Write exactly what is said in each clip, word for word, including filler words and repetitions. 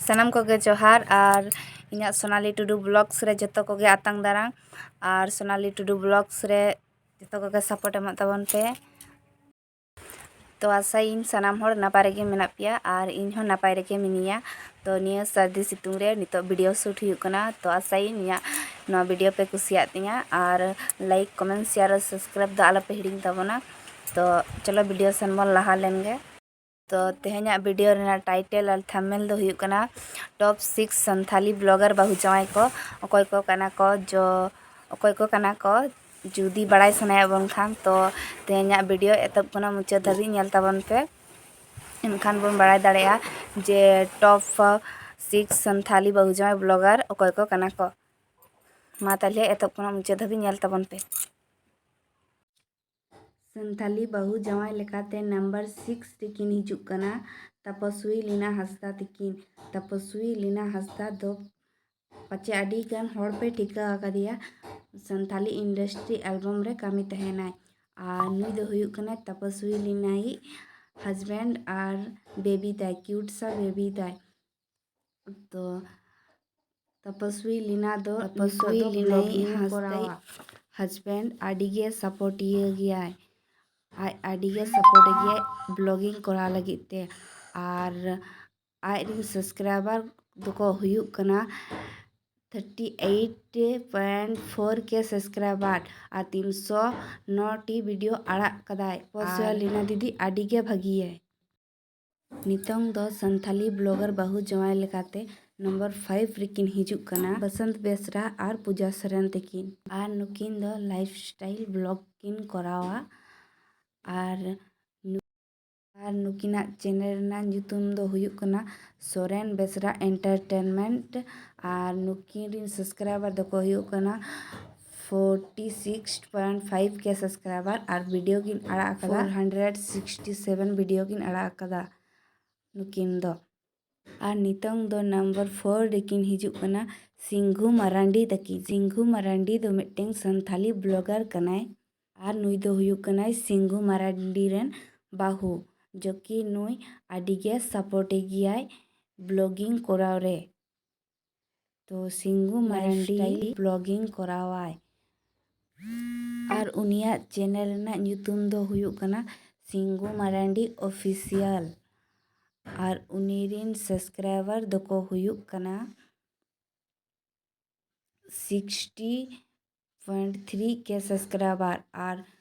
ᱥᱟᱱᱟᱢ ᱠᱚᱜᱮ ᱡᱚᱦᱟᱨ, ᱟᱨ ᱤᱧᱟᱹᱜ ᱥᱳᱱᱟᱞᱤ ᱴᱩᱰᱩ ᱵᱞᱚᱜᱥ ᱨᱮ ᱡᱚᱛᱚ ᱠᱚᱜᱮ ᱟᱛᱟᱝ ᱫᱟᱨᱟᱢ, ᱟᱨ ᱥᱳᱱᱟᱞᱤ ᱴᱩᱰᱩ ᱵᱞᱚᱜᱥ ᱨᱮ ᱡᱚᱛᱚ ᱠᱚᱜᱮ ᱥᱟᱯᱳᱨᱴ ᱮᱢᱚᱜ ᱛᱟᱵᱚᱱ ᱯᱮ᱾ ᱛᱚ ᱟᱥᱟᱭᱟᱹᱧ ᱥᱟᱱᱟᱢ ᱦᱚᱲ ᱱᱟᱯᱟᱭ ᱨᱮᱜᱮ ᱢᱮᱱᱟᱜ ᱯᱮᱭᱟ ᱟᱨ ᱤᱧ ᱦᱚᱸ ᱱᱟᱯᱟᱭ ᱨᱮᱜᱮ ᱢᱤᱱᱟᱹᱧᱟ᱾ ᱛᱚ ᱱᱤᱭᱟᱹ ᱥᱟᱹᱨᱫᱤ ᱥᱤᱛᱩᱝ ᱨᱮ ᱱᱤᱛᱚᱜ ᱵᱷᱤᱰᱤᱭᱳ ᱥᱩᱴ ᱦᱩᱭᱩᱜ ᱠᱟᱱᱟ᱾ ᱛᱚ ᱟᱥᱟᱭᱟᱹᱧ ᱤᱧᱟᱹᱜ ᱱᱚᱣᱟ ᱵᱷᱤᱰᱤᱭᱳ ᱯᱮ ᱠᱩᱥᱤᱭᱟᱜ ᱛᱤᱧᱟ, ᱟᱨ ᱞᱟᱭᱤᱠ, ᱠᱚᱢᱮᱱᱴ, ᱥᱮᱭᱟᱨ ᱟᱨ ᱥᱟᱵᱥᱠᱨᱟᱭᱤᱵ ᱫᱚ ᱟᱞᱚᱯᱮ ᱦᱤᱲᱤᱧ ᱛᱟᱵᱚᱱᱟ᱾ ᱛᱚ ᱪᱚᱞᱚ ᱵᱷᱤᱰᱤᱭᱳ ᱥᱮᱱ ᱵᱚᱱ ᱞᱟᱦᱟ ᱞᱮᱱ ᱜᱮ᱾ ᱛᱚ ᱛᱮᱦᱮᱧᱟᱜ ᱵᱷᱤᱰᱤᱭᱳ ᱨᱮᱱᱟᱜ ᱴᱟᱭᱴᱮᱞ ᱟᱨ ᱛᱷᱟᱢᱵᱱᱮᱞ ᱫᱚ ᱦᱩᱭᱩᱜ ᱠᱟᱱᱟ ᱴᱚᱯ ᱥᱤᱠᱥ ᱥᱟᱱᱛᱷᱟᱞᱤ ᱵᱞᱚᱜᱟᱨ ᱵᱟᱹᱦᱩ ᱡᱟᱶᱟᱭ ᱠᱚ ᱚᱠᱚᱭ ᱠᱚ ᱠᱟᱱᱟ ᱠᱚ, ᱡᱚ ᱚᱠᱚᱭ ᱠᱚ ᱠᱟᱱᱟ ᱠᱚ᱾ ᱡᱩᱫᱤ ᱵᱟᱲᱟᱭ ᱥᱟᱱᱟᱭᱮᱫ ᱵᱚᱱ ᱠᱷᱟᱱ, ᱛᱚ ᱛᱮᱦᱮᱧᱟᱜ ᱵᱷᱤᱰᱤᱭᱳ ᱮᱛᱚᱦᱚᱵ ᱠᱷᱚᱱᱟᱜ ᱢᱩᱪᱟᱹᱫ ᱫᱷᱟᱹᱵᱤᱡ ᱧᱮᱞ ᱛᱟᱵᱚᱱ ᱯᱮ᱾ ᱮᱱᱠᱷᱟᱱ ᱵᱚᱱ ᱵᱟᱲᱟᱭ ᱫᱟᱲᱮᱭᱟᱜᱼᱟ ᱡᱮ ᱴᱚᱯ ᱥᱤᱠᱥ ᱥᱟᱱᱛᱷᱟᱞᱤ ᱵᱟᱹᱦᱩ ᱡᱟᱶᱟᱭ ᱵᱞᱚᱜᱟᱨ ᱚᱠᱚᱭ ᱠᱚ ᱠᱟᱱᱟ ᱠᱚ᱾ ᱢᱟ ᱛᱟᱦᱞᱮ ᱮᱛᱚᱦᱚᱵ ᱠᱷᱚᱱᱟᱜ ᱢᱩᱪᱟᱹᱫ ᱫᱷᱟᱹᱵᱤᱡ ᱧᱮᱞ ᱛᱟᱵᱚᱱ ᱯᱮ᱾ ᱥᱟᱱᱛᱷᱟᱞᱤ ᱵᱟᱹᱦᱩ ᱡᱟᱶᱟᱭ ᱞᱮᱠᱟᱛᱮ ᱱᱟᱢᱵᱟᱨ ᱥᱤᱠᱥ ᱨᱮᱠᱤᱱ ᱦᱤᱡᱩᱜ ᱠᱟᱱᱟ ᱛᱟᱯᱚᱥᱣᱤ ᱞᱤᱱᱟ ᱦᱟᱸᱥᱫᱟ ᱛᱤᱠᱤᱱ᱾ ᱛᱟᱯᱚᱥᱣᱤ ᱞᱤᱱᱟ ᱦᱟᱸᱥᱫᱟ ᱫᱚ ᱯᱟᱪᱮ ᱟᱹᱰᱤ ᱜᱟᱱ ᱦᱚᱲ ᱯᱮ ᱴᱷᱤᱠᱟᱹ ᱟᱠᱟᱫᱮᱭᱟ, ᱥᱟᱱᱛᱷᱟᱞᱤ ᱤᱱᱰᱟᱥᱴᱨᱤ ᱮᱞᱵᱟᱢ ᱨᱮ ᱠᱟᱹᱢᱤ ᱛᱟᱦᱮᱱᱟᱭ᱾ ᱟᱨ ᱱᱩᱭ ᱫᱚ ᱦᱩᱭᱩᱜ ᱠᱟᱱᱟᱭ ᱛᱟᱯᱚᱥᱣᱤ ᱞᱤᱱᱟᱭᱤᱡ ᱦᱟᱡᱵᱮᱱᱰ ᱟᱨ ᱵᱮᱵᱤ ᱛᱟᱭ, ᱠᱤᱭᱩᱴ ᱥᱟ ᱵᱮᱵᱤ ᱛᱟᱭ᱾ ᱛᱚ ᱛᱟᱯᱚᱥᱣᱤ ᱞᱤᱱᱟ ᱫᱚ ᱛᱟᱯᱚᱥᱣᱤ ᱱᱤᱛᱚᱜ ᱫᱚ ᱞᱤᱱᱟᱭᱤᱡ ᱵᱞᱚᱜᱤᱝ ᱦᱟᱸᱥᱫᱟᱭᱤᱡ ᱠᱚᱨᱟᱣᱟ᱾ ᱦᱟᱡᱵᱮᱱᱰ ᱟᱹᱰᱤ ᱜᱮ ᱥᱟᱯᱳᱨᱴᱤᱭᱟᱹ ᱜᱮᱭᱟᱭ, ᱟᱡ ᱟᱹᱰᱤ ᱜᱮ ᱥᱟᱯᱳᱨᱴ ᱜᱮᱭᱟᱭ ᱵᱞᱚᱜᱤᱝ ᱠᱚᱨᱟᱣ ᱞᱟᱹᱜᱤᱫ ᱛᱮ᱾ ᱟᱨ ᱟᱡ ᱨᱤᱱ ᱥᱟᱵᱥᱠᱨᱟᱭᱵᱟᱨ ᱫᱚᱠᱚ ᱦᱩᱭᱩᱜ ᱠᱟᱱᱟ ᱛᱷᱟᱨᱴᱤ ᱮᱭᱤᱴ ᱯᱚᱭᱮᱱᱴ ᱯᱷᱳᱨ ᱠᱮ ᱥᱟᱵᱥᱠᱨᱟᱭᱵᱟᱨ ᱟᱨ ᱛᱤᱱᱥᱚ ᱱᱚ ᱴᱤ ᱵᱷᱤᱰᱤᱭᱳ ᱟᱲᱟᱜ ᱠᱟᱫᱟᱭ᱾ ᱯᱚᱥᱣᱟ ᱞᱤᱱᱟ ᱫᱤᱫᱤ ᱟᱹᱰᱤ ᱜᱮ ᱵᱷᱟᱹᱜᱤᱭᱟᱭ᱾ ᱱᱤᱛᱚᱝ ᱫᱚ ᱥᱟᱱᱛᱷᱟᱞᱤ ᱵᱞᱚᱜᱟᱨ ᱵᱟᱹᱦᱩ ᱡᱟᱶᱟᱭ ᱞᱮᱠᱟᱛᱮ ᱱᱚᱢᱵᱚᱨ ᱯᱷᱟᱭᱤᱵᱷ ᱨᱮᱠᱤᱱ ᱦᱤᱡᱩᱜ ᱠᱟᱱᱟ ᱵᱟᱥᱚᱱᱛ ᱵᱮᱥᱨᱟ ᱟᱨ ᱯᱩᱡᱟ ᱥᱚᱨᱮᱱ ᱛᱟᱹᱠᱤᱱ᱾ ᱟᱨ ᱱᱩᱠᱤᱱ ᱫᱚ ᱞᱟᱭᱤᱯᱷ ᱥᱴᱟᱭᱤᱞ ᱵᱞᱚᱜ ᱠᱤᱱ ᱠᱚᱨᱟᱣᱟ᱾ ᱟᱨ ᱱᱩ-, ᱟᱨ ᱱᱩᱠᱤᱱᱟᱜ ᱪᱮᱱᱮᱞ ᱨᱮᱱᱟᱜ ᱧᱩᱛᱩᱢ ᱫᱚ ᱦᱩᱭᱩᱜ ᱠᱟᱱᱟ ᱥᱚᱨᱮᱱ ᱵᱮᱥᱨᱟ ᱮᱱᱴᱟᱨᱴᱮᱱᱢᱮᱱᱴ᱾ ᱟᱨ ᱱᱩᱠᱤᱱ ᱨᱤᱱ ᱥᱟᱵᱥᱠᱨᱟᱭᱵᱟᱨ ᱫᱚᱠᱚ ᱦᱩᱭᱩᱜ ᱠᱟᱱᱟ ᱯᱷᱳᱨᱴᱤ ᱥᱤᱠᱥ ᱯᱚᱭᱮᱱᱴ ᱯᱷᱟᱭᱤᱵᱷ ᱠᱮ ᱥᱟᱵᱥᱠᱨᱟᱭᱵᱟᱨ᱾ ᱟᱨ ᱵᱷᱤᱰᱤᱭᱳ ᱠᱤᱱ ᱟᱲᱟᱜ ᱟᱠᱟᱫᱟ four hundred sixty seven video ᱠᱤᱱ ᱟᱲᱟᱜ ᱟᱠᱟᱫᱟ ᱱᱩᱠᱤᱱ ᱫᱚ᱾ ᱟᱨ ᱱᱤᱛᱚᱝ ᱫᱚ ᱱᱟᱢᱵᱟᱨ ᱯᱷᱳᱨ ᱨᱮᱠᱤᱱ ᱦᱤᱡᱩᱜ ᱠᱟᱱᱟ ᱥᱤᱝᱜᱷᱩ ᱢᱟᱨᱟᱱᱰᱤ ᱛᱟᱹᱠᱤᱱ᱾ ᱥᱤᱝᱜᱷᱩ ᱢᱟᱨᱟᱱᱰᱤ ᱫᱚ ᱢᱤᱫᱴᱮᱱ ᱥᱟᱱᱛᱷᱟᱞᱤ ᱵᱞᱚᱜᱟᱨ ᱠᱟᱱᱟᱭ᱾ ᱟᱨ ᱱᱩᱭ ᱫᱚ ᱦᱩᱭᱩᱜ ᱠᱟᱱᱟᱭ ᱥᱤᱝᱜᱷᱩ ᱢᱟᱨᱟᱱᱰᱤ ᱨᱮᱱ ᱵᱟᱹᱦᱩ, ᱡᱚᱠᱤ ᱱᱩᱭ ᱟᱹᱰᱤ ᱜᱮ ᱥᱟᱯᱳᱨᱴᱮ ᱜᱮᱭᱟᱭ ᱵᱞᱚᱜᱤᱝ ᱠᱚᱨᱟᱣ ᱨᱮ᱾ ᱛᱚ ᱥᱤᱝᱜᱩ ᱢᱟᱨᱟᱱᱰᱤ ᱵᱞᱚᱜᱤᱝ ᱠᱚᱨᱟᱣᱟᱭ ᱟᱨ ᱩᱱᱤᱭᱟᱜ ᱪᱮᱱᱮᱞ ᱨᱮᱱᱟᱜ ᱧᱩᱛᱩᱢ ᱫᱚ ᱦᱩᱭᱩᱜ ᱠᱟᱱᱟ ᱥᱤᱝᱜᱩ ᱢᱟᱨᱟᱱᱰᱤ ᱚᱯᱷᱤᱥᱤᱭᱟᱞ᱾ ᱟᱨ ᱩᱱᱤ ᱨᱤᱱ ᱥᱟᱵᱥᱠᱨᱟᱭᱵᱟᱨ ᱫᱚᱠᱚ ᱦᱩᱭᱩᱜ ᱠᱟᱱᱟ ᱥᱤᱠᱥᱴᱤ ᱯᱚᱭᱮᱱᱴ ᱛᱷᱨᱤ ᱠᱮ ᱥᱟᱵᱥᱠᱨᱟᱭᱵᱟᱨ ᱟᱨ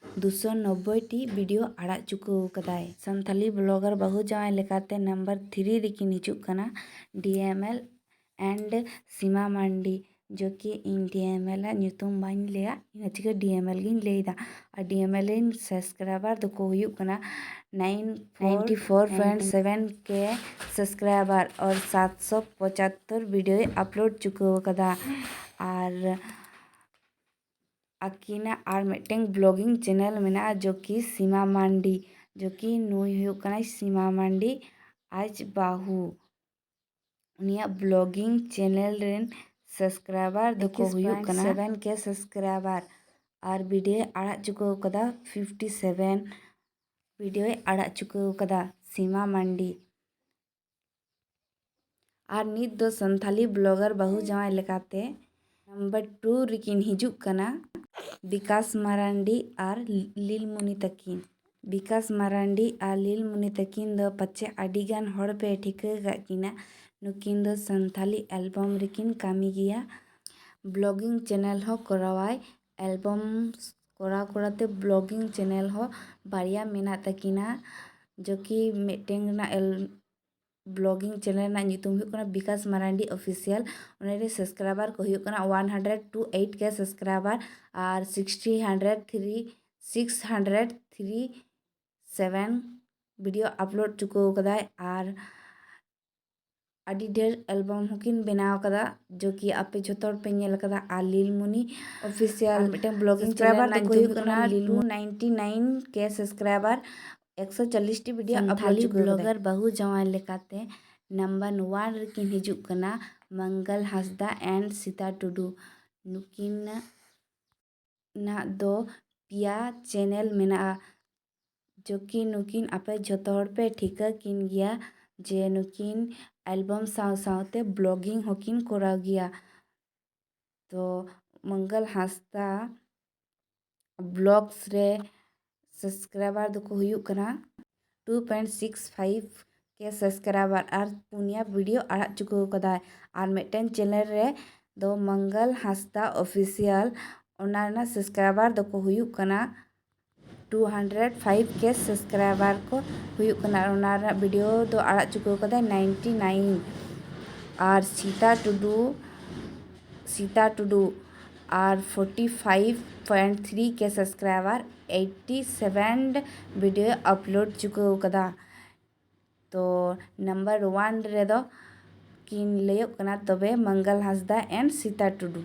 ᱫᱩᱥᱚ ᱱᱚᱵᱵᱳᱭ ᱴᱤ ᱵᱷᱤᱰᱤᱭᱳ ᱟᱲᱟᱜ ᱪᱩᱠᱟᱹᱣ ᱠᱟᱫᱟᱭ᱾ ᱥᱟᱱᱛᱟᱞᱤ ᱵᱞᱚᱜᱟᱨ ᱵᱟᱹᱦᱩ ᱡᱟᱶᱟᱭ ᱞᱮᱠᱟᱛᱮ ᱱᱟᱢᱵᱟᱨ ᱛᱷᱨᱤ ᱨᱮᱠᱤᱱ ᱦᱤᱡᱩᱜ ᱠᱟᱱᱟ ᱰᱤ ᱮᱢ ᱮᱞ and ᱥᱤᱢᱟ ᱢᱟᱱᱰᱤ, ᱡᱚ ᱠᱤ ᱤᱧ ᱰᱤ ᱮᱢ ᱮᱞ ᱟᱜ ᱧᱩᱛᱩᱢ ᱵᱟᱹᱧ ᱞᱟᱹᱭᱟ, ᱤᱧ ᱪᱤᱠᱟᱹ ᱰᱤ ᱮᱢ ᱮᱞ ᱜᱤᱧ ᱞᱟᱹᱭᱫᱟ᱾ ᱟᱨ ᱰᱤ ᱮᱢ ᱮᱞ ᱨᱮᱱ ᱥᱟᱵᱥᱠᱨᱟᱭᱵᱟᱨ ᱫᱚᱠᱚ ᱦᱩᱭᱩᱜ ᱠᱟᱱᱟ nine four ninety four point seven ᱠᱮ ᱥᱟᱵᱥᱠᱨᱟᱭᱵᱟᱨ ᱟᱨ ᱥᱟᱛᱥᱚ ᱯᱚᱪᱟᱛᱛᱳᱨ ᱵᱷᱤᱰᱤᱭᱳᱭ ᱟᱯᱞᱳᱰ ᱪᱩᱠᱟᱹᱣ ᱠᱟᱫᱟ᱾ ᱟᱨ ᱟᱹᱠᱤᱱᱟᱜ ᱟᱨ ᱢᱤᱫᱴᱮᱱ ᱵᱞᱚᱜᱤᱝ ᱪᱮᱱᱮᱞ ᱢᱮᱱᱟᱜᱼᱟ, ᱡᱚ ᱠᱤ ᱥᱤᱢᱟ ᱢᱟᱱᱰᱤ, ᱡᱚ ᱠᱤ ᱱᱩᱭ ᱦᱩᱭᱩᱜ ᱠᱟᱱᱟᱭ ᱥᱤᱢᱟ ᱢᱟᱱᱰᱤ ᱟᱡ ᱵᱟᱹᱦᱩ᱾ ᱩᱱᱤᱭᱟᱜ ᱵᱞᱚᱜᱤᱝ ᱪᱮᱱᱮᱞ ᱨᱮᱱ ᱥᱟᱵᱥᱠᱨᱟᱭᱵᱟᱨ ᱫᱚᱠᱚ ᱦᱩᱭᱩᱜ ᱠᱟᱱᱟ ᱥᱮᱵᱷᱮᱱ ᱠᱮ ᱥᱟᱵᱥᱠᱨᱟᱭᱵᱟᱨ ᱟᱨ ᱵᱷᱤᱰᱤᱭᱳ ᱟᱲᱟᱜ ᱪᱩᱠᱟᱹᱣ ᱠᱟᱫᱟ ᱯᱷᱤᱯᱴᱤ ᱥᱮᱵᱷᱮᱱ, ᱵᱷᱤᱰᱤᱭᱳᱭ ᱟᱲᱟᱜ ᱪᱩᱠᱟᱹᱣ ᱠᱟᱫᱟ ᱥᱤᱢᱟ ᱢᱟᱱᱰᱤ᱾ ᱟᱨ ᱱᱤᱛ ᱫᱚ ᱥᱟᱱᱛᱷᱟᱞᱤ ᱵᱞᱚᱜᱟᱨ ᱵᱟᱹᱦᱩ ᱡᱟᱶᱟᱭ ᱞᱮᱠᱟᱛᱮ ᱱᱟᱢᱵᱟᱨ ᱴᱩ ᱨᱮᱠᱤᱱ ᱦᱤᱡᱩᱜ ᱠᱟᱱᱟ ᱵᱤᱠᱟᱥ ᱢᱟᱨᱟᱱᱰᱤ ᱟᱨ ᱞᱤᱞᱢᱩᱱᱤ ᱛᱟᱹᱠᱤᱱ᱾ ᱵᱤᱠᱟᱥ ᱢᱟᱨᱟᱱᱰᱤ ᱟᱨ ᱞᱤᱞᱢᱩᱱᱤ ᱛᱟᱹᱠᱤᱱ ᱫᱚ ᱯᱟᱪᱮ ᱟᱹᱰᱤᱜᱟᱱ ᱦᱚᱲ ᱯᱮ ᱴᱷᱤᱠᱟᱹ ᱟᱠᱟᱫ ᱠᱤᱱᱟ᱾ ᱱᱩᱠᱤᱱ ᱫᱚ ᱥᱟᱱᱛᱷᱟᱞᱤ ᱮᱞᱵᱟᱢ ᱨᱮᱠᱤᱱ ᱠᱟᱹᱢᱤ ᱜᱮᱭᱟ᱾ ᱵᱞᱚᱜᱤᱝ ᱪᱮᱱᱮᱞ ᱦᱚᱸ ᱠᱚᱨᱟᱣᱟᱭ᱾ ᱮᱞᱵᱟᱢ ᱠᱚᱨᱟᱣ ᱠᱚᱨᱟᱣ ᱛᱮ ᱵᱞᱚᱜᱤᱝ ᱪᱮᱱᱮᱞ ᱦᱚᱸ ᱵᱟᱨᱭᱟ ᱢᱮᱱᱟᱜ ᱛᱟᱹᱠᱤᱱᱟ, ᱡᱚ ᱠᱤ ᱢᱤᱫᱴᱮᱱ ᱨᱮᱱᱟᱜ ᱮᱞ ᱵᱞᱚᱜᱤᱝ ᱪᱮᱱᱮᱞ ᱨᱮᱱᱟᱜ ᱧᱩᱛᱩᱢ ᱦᱩᱭᱩᱜ ᱠᱟᱱᱟ ᱵᱤᱠᱟᱥ ᱢᱟᱨᱟᱱᱰᱤ ᱚᱯᱷᱤᱥᱤᱭᱟᱞ᱾ ᱚᱱᱟ ᱨᱮ ᱥᱟᱵᱥᱠᱨᱟᱭᱵᱟᱨ ᱠᱚ ᱦᱩᱭᱩᱜ ᱠᱟᱱᱟ ᱚᱣᱟᱱ ᱦᱟᱱᱰᱨᱮᱰ ᱴᱩ ᱮᱭᱤᱴ ᱠᱮ ᱥᱟᱵᱥᱠᱨᱟᱭᱵᱟᱨ ᱟᱨ sixty hundred three six hundred three seven video upload ᱪᱩᱠᱟᱹᱣ ᱠᱟᱫᱟᱭ᱾ ᱟᱨ ᱟᱹᱰᱤ ᱰᱷᱮᱨ ᱮᱞᱵᱟᱢ ᱦᱚᱸᱠᱤᱱ ᱵᱮᱱᱟᱣ ᱠᱟᱫᱟ, ᱡᱚ ᱠᱤ ᱟᱯᱮ ᱡᱷᱚᱛᱚ ᱦᱚᱲ ᱯᱮ ᱧᱮᱞ ᱠᱟᱫᱟ᱾ ᱟᱨ ᱞᱤᱞᱢᱩᱱᱤ ᱚᱯᱷᱤᱥᱤᱭᱟᱞ ᱟᱨ ᱢᱤᱫᱴᱟᱝ ᱵᱞᱚᱜᱤᱝ ᱥᱟᱵᱥᱠᱨᱟᱭᱵᱟᱨ ᱪᱮᱱᱮᱞ ᱫᱚᱠᱚ ᱨᱮᱱᱟᱜ ᱦᱩᱭᱩᱜ ᱧᱩᱛᱩᱢ ᱠᱟᱱᱟ ᱠᱟᱱᱟ ᱞᱤᱞᱢᱩ ᱱᱟᱭᱤᱱᱴᱤ ᱱᱟᱭᱤᱱ ᱠᱮ ᱥᱟᱵᱥᱠᱨᱟᱭᱵᱟᱨ, ᱮᱠᱥᱚ ᱪᱚᱞᱞᱤᱥ ᱴᱤ ᱵᱷᱤᱰᱤᱭᱳ ᱥᱟᱱᱛᱷᱟᱞᱤ ᱟᱯᱞᱳᱰ ᱪᱩᱠᱟᱹᱣ ᱠᱟᱫᱟᱭ᱾ ᱵᱞᱚᱜᱟᱨ ᱵᱟᱹᱦᱩ ᱡᱟᱶᱟᱭ ᱞᱮᱠᱟᱛᱮ ᱱᱟᱢᱵᱟᱨ ᱳᱣᱟᱱ ᱨᱮᱠᱤᱱ ᱦᱤᱡᱩᱜ ᱠᱟᱱᱟ ᱢᱚᱝᱜᱚᱞ ᱦᱟᱸᱥᱫᱟ and ᱥᱤᱛᱟ ᱴᱩᱰᱩ᱾ ᱱᱩᱠᱤᱱᱟᱜ ᱫᱚ ᱯᱮᱭᱟ ᱪᱮᱱᱮᱞ ᱢᱮᱱᱟᱜᱼᱟ, ᱡᱚ ᱠᱤ ᱱᱩᱠᱤᱱ ᱟᱯᱮ ᱡᱷᱚᱛᱚ ᱦᱚᱲ ᱯᱮ ᱴᱷᱤᱠᱟᱹ ᱠᱤᱱ ᱜᱮᱭᱟ᱾ ᱡᱮ ᱱᱩᱠᱤᱱ ᱮᱞᱵᱟᱢ ᱥᱟᱶ ᱥᱟᱶᱛᱮ ᱵᱞᱚᱜᱤᱝ ᱦᱚᱸᱠᱤᱱ ᱠᱚᱨᱟᱣ ᱜᱮᱭᱟ᱾ ᱛᱚ ᱢᱚᱝᱜᱚᱞ ᱦᱟᱸᱥᱫᱟ ᱵᱞᱚᱜᱥ ᱨᱮ ᱥᱟᱵᱥᱠᱨᱟᱭᱵᱟᱨ ᱫᱚᱠᱚ ᱦᱩᱭᱩᱜ ᱠᱟᱱᱟ ᱴᱩ ᱯᱚᱭᱮᱱᱴ ᱥᱤᱠᱥ ᱯᱷᱟᱭᱤᱵᱷ ᱠᱮ ᱥᱟᱵᱥᱠᱨᱟᱭᱵᱟᱨ, ᱟᱨ ᱯᱩᱱᱭᱟ ᱵᱷᱤᱰᱤᱭᱳ ᱟᱲᱟᱜ ᱪᱩᱠᱟᱹᱣ ᱠᱟᱫᱟᱭ᱾ ᱟᱨ ᱢᱤᱫᱴᱮᱱ ᱪᱮᱱᱮᱞ ᱨᱮ ᱫᱚ ᱢᱚᱝᱜᱚᱞ ᱦᱟᱸᱥᱫᱟ ᱚᱯᱷᱤᱥᱤᱭᱟᱞ, ᱚᱱᱟ ᱨᱮᱱᱟᱜ ᱥᱟᱵᱥᱠᱨᱟᱭᱵᱟᱨ ᱫᱚᱠᱚ ᱦᱩᱭᱩᱜ ᱠᱟᱱᱟ ᱴᱩ ᱦᱟᱱᱰᱨᱮᱰ ᱯᱷᱟᱭᱤᱵᱷ ᱠᱮ ᱥᱟᱵᱥᱠᱨᱟᱭᱵᱟᱨ ᱠᱚ ᱦᱩᱭᱩᱜ ᱠᱟᱱᱟ᱾ ᱟᱨ ᱚᱱᱟ ᱨᱮᱱᱟᱜ ᱵᱷᱤᱰᱤᱭᱳ ᱫᱚ ᱟᱲᱟᱜ ᱪᱩᱠᱟᱹᱣ ᱠᱟᱫᱟᱭ ᱱᱟᱭᱤᱱᱴᱤ ᱱᱟᱭᱤᱱ᱾ ᱟᱨ ᱥᱤᱛᱟ ᱴᱩᱰᱩ, ᱥᱤᱛᱟ ᱴᱩᱰᱩ ᱟᱨ ᱯᱷᱳᱨᱴᱤ ᱯᱷᱟᱭᱤᱵᱷ ᱯᱚᱭᱮᱱᱴ ᱛᱷᱨᱤ ᱠᱮ subscriber, eighty seven video upload ᱪᱩᱠᱟᱹᱣ ᱠᱟᱫᱟ᱾ ᱛᱚ ᱱᱟᱢᱵᱟᱨ ᱳᱣᱟᱱ ᱨᱮᱫᱚ ᱠᱤᱱ ᱞᱟᱹᱭᱚᱜ ᱠᱟᱱᱟ ᱛᱚᱵᱮ ᱢᱚᱝᱜᱚᱞ ᱦᱟᱸᱥᱫᱟ and ᱥᱤᱛᱟ ᱴᱩᱰᱩ᱾